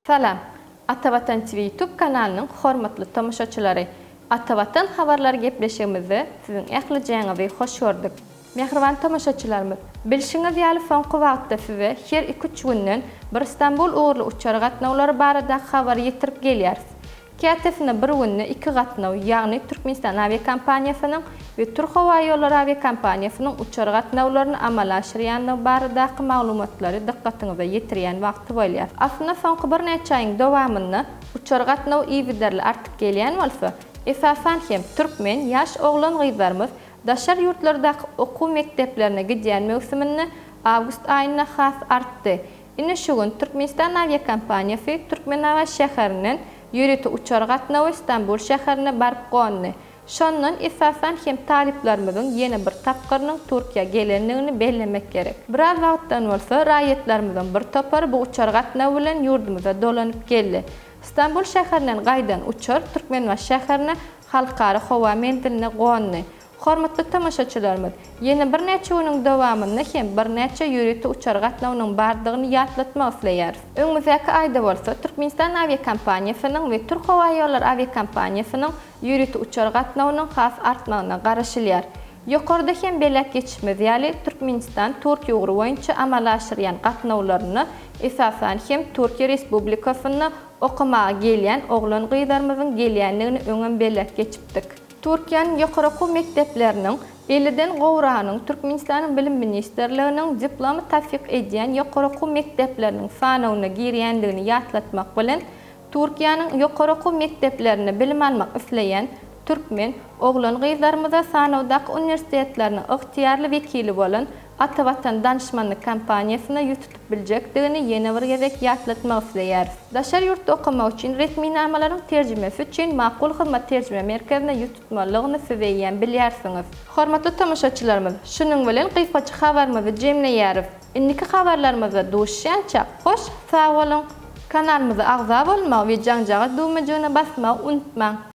Salam! Atavatan TV YouTube kanalynyň hormatly tomaşaçylary! Atavatan habarlar gepleşigimizde siziň ählijäňizi hoş gördük. Mähriban tomaşaçylarymyz! Bilşiňiz ýaly soňky wagtda size her iki-üç günden bir Stambul ugurly uçar gatnawlary baradaky habary ýetirip gelýäris. Kätesine bir günde iki gatnaw, ýagny Türkmenistan awiakompaniýasynyň we Türkhowaýollary awiakompaniýasynyň uçar gatnawlaryny amala aşyrýandygy baradaky maglumatlary dykgatyňyza ýetirýän wagty bolýar. Aslynda soňky birnäçe aýyň dowamynda uçar gatnawy yzygiderli artyp gelýän bolsa, esasan hem türkmen ýaş oglan-gyzlarymyz daşary ýurtlardaky okuw mekdeplerine gidýän möwsüminde awgust aýynda has artdy. Ine şu gün Türkmenistan awiakompaniýasy Türkmenabat şäherinden ýörite uçar gatnawy Stambul şäherine baryp gondy. Şondan esasan hem talyplarymyzyň ýene bir tapgyrynyň Türkiýä gelendigini bellemek gerek. Biraz wagtdan bolsa raýatlarymyzyň bir topary bu uçar gatnawy bilen ýurdumyza dolanyp geldi. Stambul şäherinden gaýdan uçar Türkmenbaşy şäherine Halkara howa menziline gondy. Hormatly tomaşaçylarymyz, ýene birnäçe günüň dowamynda hem birnäçe ýörite uçar gatnawynyň bardygyny ýatlatmak isleýäris. Öňümizdäki aýda bolsa Türkmenistan awiakompaniýasynyň we Türkhowaýollary awiakompaniýasynyň ýörite uçar gatnawynyň has artmagyna garaşylýar. Ýokarda hem belläp geçişimiz ýaly, Türkmenistan Türkiýe ugry boýunça amala aşyrýan gatnawlarynda esasan hem Türkiýe Respublikasynda okamaga gelýän oglan-gyzlarymyzyň gelýändigini öňem belläp geçipdik. Türkiýäniň ýokary okuw mekdepleriniň elliden gowragynyň Türkmenistanyň Bilim ministrliginiň diplomy tassyk edýän ýokary okuw mekdepleriniň sanawyna girýändigini ýatlatmak bilen, Türkiýäniň ýokary okuw mekdeplerinde bilim almak isleýän türkmen oglan-gyzlarymyza sanawdaky uniwersitetleriniň ygtyýarly wekili bolan Atavatan danyşmanlyk kompaniýasyna ýüz tutup biljekdigini ýene bir gezek ýatlatmak isleýäris. Daşary ýurtda okamak üçin resminamalaryň terjimesi üçin Makul Hyzmat terjime merkezine ýüz tutmalydygyny siz eýýäm bilýärsiňiz. Hormatly tomaşaçylarymyz, şunuň bilen gysgaça habarymyzy jemleýäris. Indiki habarlarymyzda duşýançak, hoş sag boluň! Kanalymyza agza bolmagy we jaňjagaz düwmejigine basmagy unutmaň!